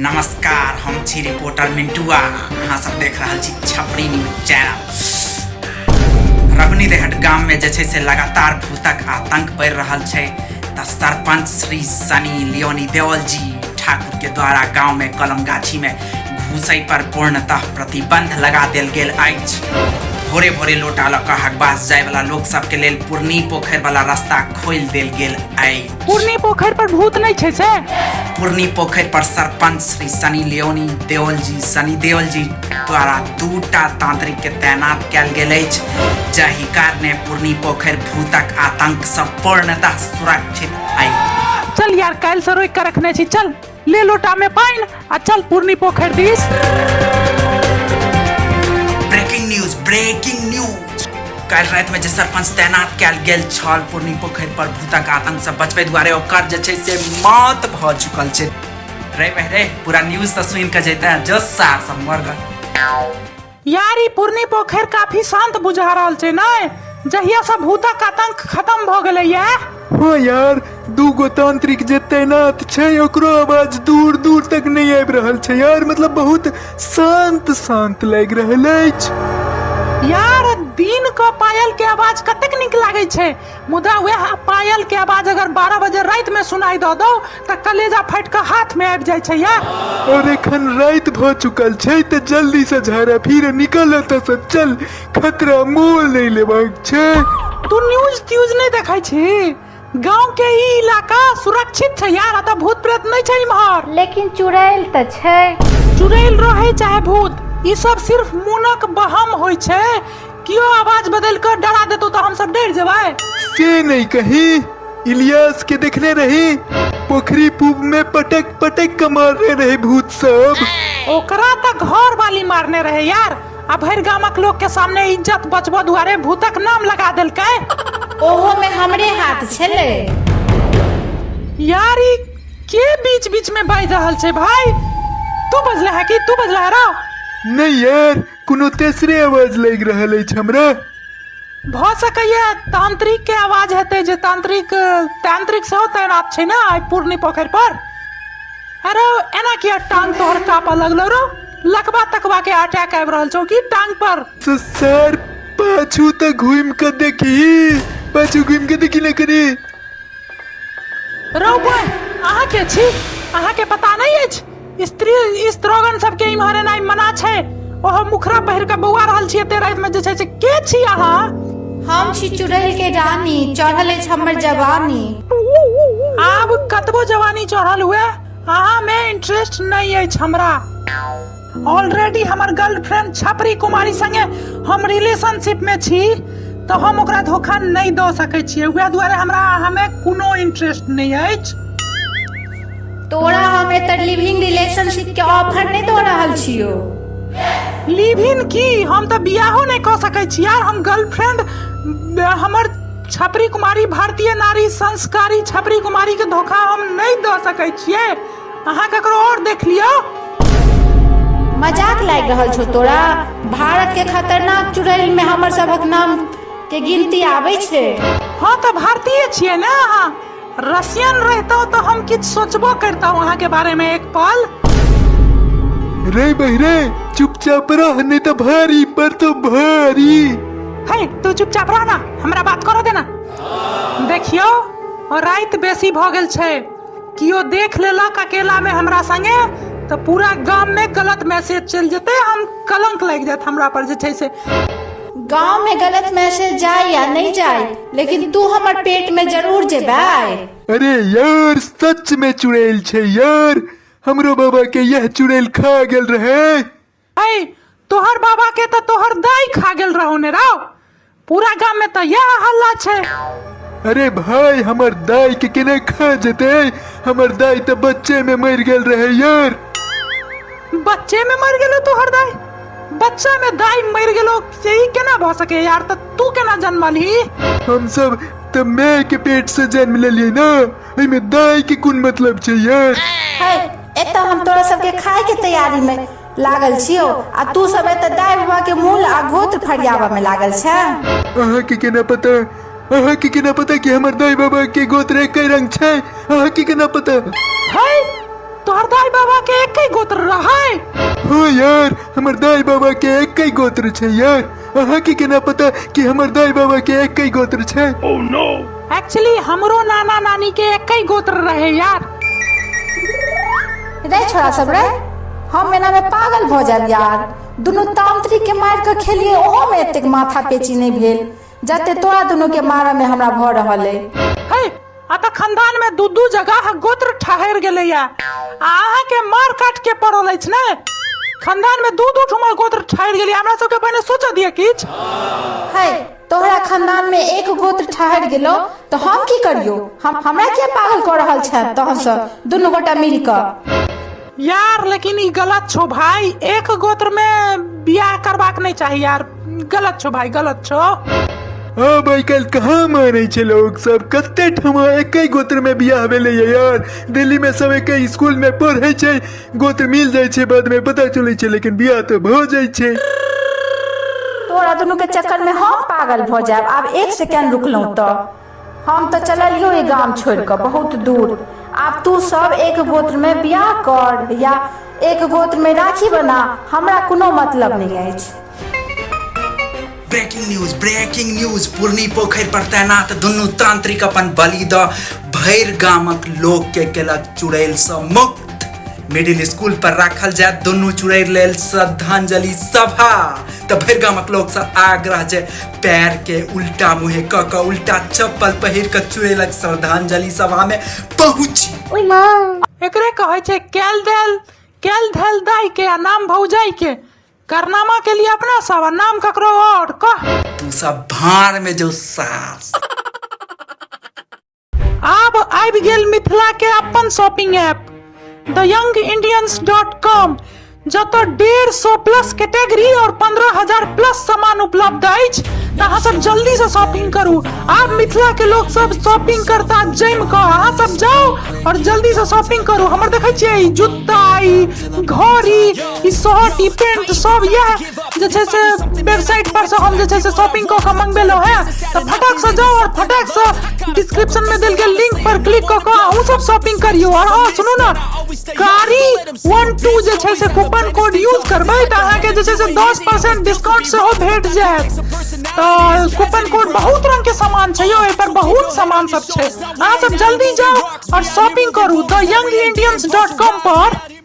नमस्कार, हम छी रिपोर्टर मिंटुआ। अहाँ सब देख रहल छी छपरी न्यूज चैनल। रगुनी देहट गाम में जे छै से लगातार भूतक आतंक बढ़ि रहल छै, तऽ सरपंच श्री सनी लियोनी देओल जी ठाकुर के द्वारा गांव में कलम गाछी में घुसै पर पूर्णतः प्रतिबंध लगा देल गेल अछि। भोरे भोरे लोटा लऽ कऽ हकबास जाय वाला लोक सबके लेल पुरनी पोखरि वाला रास्ता खोलि देल गेल अछि। पुरनी पोखरि पर भूत नहीं छै से? पुरनी पोखरि पर सरपंच श्री सनी लियोनी देओल जी सनी देओल जी द्वारा दूटा तांत्रिक के तैनात कयल गेल अछि, जाहि कारणे पुरनी पोखरि भूतक आतंक सँ पूर्णतः सुरक्षित अछि। चल यार, काल्हि से रोकि के रखने छी, चल ले लोटा में पानि आ चल पुरनी पोखरि दिस। Breaking news, breaking news. काल्हि राति में जे सरपंच तैनात कयल गेल छल पुरनी पोखरि पर भूतक आतंक से बचबै दुआरे, ओकर जे छै से मौत भऽ चुकल छै। रे बह रे, पूरा न्यूज तऽ सुनि कऽ जैते जो सार सब मर गए। यार, ई पुरनी पोखरि काफी शांत बुझा रहल छै ने, जहिया से भूतक आतंक खत्म भऽ गेलै ये। हाँ यार, दू गो तांत्रिक जे तैनात छै ओकरो आवाज दूर दूर तक नहीं आबि रहल छै यार, मतलब बहुत शांत शांत लागि रहल अछि। यार, दिन क पायल के आवाज कतेक नीक लागै छै, मुदा वएह पायल के आवाज अगर 12 बजे राति में सुनाई दऽ दौ तऽ कलेजा फाटि कऽ हाथ में आबि जाइ छै यार। और एखन राति भऽ चुकल छै तऽ जल्दी से झाड़ा फिर निकल एतऽ से, चल खतरा मोल नहीं लेबाक छै। तू न्यूज त्यूज नहीं देखै छी? गांव के ई इलाका सुरक्षित छै यार, एतऽ भूत प्रेत नहीं छै इम्हर। लेकिन चुड़ैल तऽ छै। चुड़ैल रहे चाहे भूत, ई सब सिर्फ मोनक बहम होइ छै। कियो आवाज बदलि कऽ डरा देतौ तऽ हमसब डरि जेबै। से नहीं कही, इलियास के देखने रही पोखरी पूब में पटक पटक के मारने रहे भूत सब। ओकरा तऽ घर वाली मारने रहे यार, आ भरि गामक लोक के सामने इज्जत बचबऽ दुआरे भूतक नाम लगा देलकै। ओहो में हमरे हाथ छलै। यार, ई के बीच बीच में बाजि रहल छै भाई? तू बजले है कि तू बजले है रो? नहीं यार, कोनो तेसरे आवाज लागि रहल अछि हमरा। भऽ सकैया तांत्रिक के आवाज हेतै, जे तांत्रिक तांत्रिक सेहो तैनात छै ने आइ पुरनी पोखरि पर। अरे एना किया टांग तोहर कापऽ लगलो रो? लकबा तकबा के अटैक आबि रहल छौ की टांग पर? सर, पाछू तऽ घूमि कऽ देखी, पाछू घूमि कऽ देखी ने कनी। रौ बॉय, अहाँ के छी? अहाँ के पता नहीं अछि स्त्री स्त्रोगन सबके इम्हर एनाइ मना छै? ओहो मुखरा पहिर कऽ बौआ रहल छी एते राति में जे छै से, के छी अहाँ? हम छी चुड़ैल के रानी, चढ़ल अछि हमर जवानी। आब कतबो जवानी चढ़ल हुए, अहाँ में इंटरेस्ट नहीं अछि हमरा। ऑलरेडी हमर गर्लफ्रेंड छपरी कुमारी संगे हम रिलेशनशिप में छी, तऽ हम ओकरा धोखा नहीं दऽ सकै छियै। वएह दुआरे हमरा अहाँ में कोनो इंटरेस्ट नहीं अछि। तोरा हम एतऽ लिविंग रिलेशनशिप के ऑफर नहीं दऽ रहल छियौ। लिव इन की, हम तऽ बियाहो नहीं कऽ सकै छी यार। हम गर्लफ्रेंड हमर छपरी कुमारी, भारतीय नारी संस्कारी छपरी कुमारी के धोखा हम नहीं दऽ सकै छियै। अहाँ ककरो और देख लियौ। मजाक लागि रहल छौ तोरा? भारत के खतरनाक चुड़ैल में हमर सभक नाम के गिनती आबै छै। हाँ तऽ भारतीय छियै ने अहाँ, रशियन रहितौ तऽ हम किछु सोचबो करितहुँ अहाँके बारे में एक पल। रे बहरे, चुपचाप रह नहीं तो भारी पर तो भारी। हे तू चुपचाप रह ना, हमरा बात करो देना। देखियौ, राति बेसी भऽ गेल छै, कियो देख लेलक अकेला में हमरा संगे तऽ पूरा गाम में गलत मैसेज चलि जेतै, हम कलंक लागि जायत हमरा पर जे छै से। गांव में गलत मैसेज जाय या नहीं जाय, लेकिन तू हमर पेट में जरूर जेबै। अरे यार, सच में चुड़ैल छै यार, हमरो बाबा के यह चुड़ैल खा गेल रहे। है तोहर बाबा के तऽ तोहर दाई खा गेल रहो ने राव, पूरा गाम में तऽ यह हल्ला छै। अरे भाई, हमर दाई के केना खा जेते? हमर दाई तऽ बच्चे में मर गेल रहे यार। बच्चे में मर गेलो तोहर दाई? बच्चा में दाई मर गेलो से ई केना भऽ सके यार? तऽ तू केना जन्मलही? हम सब तऽ माय के पेट से जन्म लेलियै ना, एहिमे दाई के कोन मतलब छै यार? है एतऽ हम तोरा सबके खाय के तैयारी में लागल छियौ आ तू सब एतऽ दाई बाबा के मूल आ गोत्र फरियाबऽ में लागल छै। अहाँ के केना पता? अहाँ के केना पता कि हमर दाई बाबा के गोत्र एके रंग छै? अहाँ के केना पता? है तोहर दाई बाबा के एके यार, हमर दाई बाबा के एके गोत्र छै यार। अहाँ के केना पता कि हमर दाई बाबा के एके गोत्र छै? एक्चुअली हमरो नाना नानी के एके गोत्र रहे यार। रे छोड़ा सब रे, हम एना में पागल भऽ जायब यार। दुनू तांत्रिक के मारि कऽ खेलिए, ओहो में एतेक माथा पेची नहीं भेल जते तोरा दुनू के मारऽ में हमरा भऽ रहल अइ। हे, आ तऽ खानदान में दू दू जगह गोत्र ठहर गेलै या, आ अहाँ के मार काट के पड़ल अछि ने। खानदान में दू दू ठुमा गोत्र ठहर गेलै, हमरा सबके पहिने सोचऽ दिअ किछु। है, तोहरा खानदान में एक गोत्र ठहर गेलो तऽ हम की करियो? हम हमरा किया पागल कऽ रहल छे तहन से दुनू गोटा मिल कऽ? यार लेकिन ई गलत छौ भाई, एक गोत्र में बियाह करबाक नहीं चाही यार, गलत छौ भाई, गलत छौ। आब आइ काल्हि कहाँ मानै छै लोग सब, कते ठमा एके गोत्र में बियाह भेलै यार। दिल्ली में सब एके स्कूल में पढ़ै छै, गोत्र मिल जाइ छै, बाद में पता चलै छै, लेकिन बियाह तऽ भऽ जाइ छै। तोरा दुनू के चक्कर में हम पागल भऽ जायब। आब एक सेकेंड रुकलहुँ तऽ हम तऽ चललियो ई गाम छोड़ि कऽ बहुत दूर। आब तू सब एक गोत्र में बियाह कर या एक गोत्र में राखी बना, हमरा कोनो मतलब नहीं अछि। ब्रेकिंग न्यूज, ब्रेकिंग न्यूज, पुरनी पोखरि पर तैनात दुनू तांत्रिक अपन बलि द भरि गामक लोक के केलक चुड़ैल सँ मुक्त। मिडिल स्कूल पर राखल जायत दुनू चुड़ैल लेल श्रद्धांजलि सभा। तऽ भरि गामक लोक सँ आग्रह जे पैर के उल्टा मुहे क क उल्टा चप्पल पहिर क चुड़ैलक श्रद्धांजलि सभा में पहुँची। एकरे कहै छै कैल देल कैल धैल दाई के आ नाम भौजाई के। कारनामा के लिए अपना सब आ नाम ककरो और कह। तू सब भाड़ में जो सास। आब आबि गेल मिथिला के अपन shopping app the young Indians dot com, जतऽ 150 प्लस कैटेगरी और 15,000 प्लस सामान उपलब्ध अछि। तऽ अहाँ सब जल्दी से शॉपिंग करू। आब मिथिला के लोग सब शॉपिंग करता जमि कऽ। अहाँ सब जाउ और जल्दी से शॉपिंग करू। हमर देखै छियै ई जूता, ई घड़ी, ई शर्ट, ई पेंट सब इएह जे छै से वेबसाइट पर से हम जे छै से शॉपिंग कऽ कऽ मंगबेलहुँ हेँ। तऽ फटाक से जाउ और फटाक से डिस्क्रिप्शन में देल गेल लिंक पर क्लिक कऽ कऽ अहूँ सब शॉपिंग करियौ। और हाँ सुनू ने, कारी 12 जे छै से कूपन कोड यूज करबै तऽ अहाँके जे छै से 10% डिस्काउंट सेहो भेट जायत। तऽ कूपन कोड बहुत रंग के सामान छै यौ, एहि पर बहुत सामान सब छै। अहाँ सब जल्दी जाउ और शॉपिंग करू the young Indians dot com per.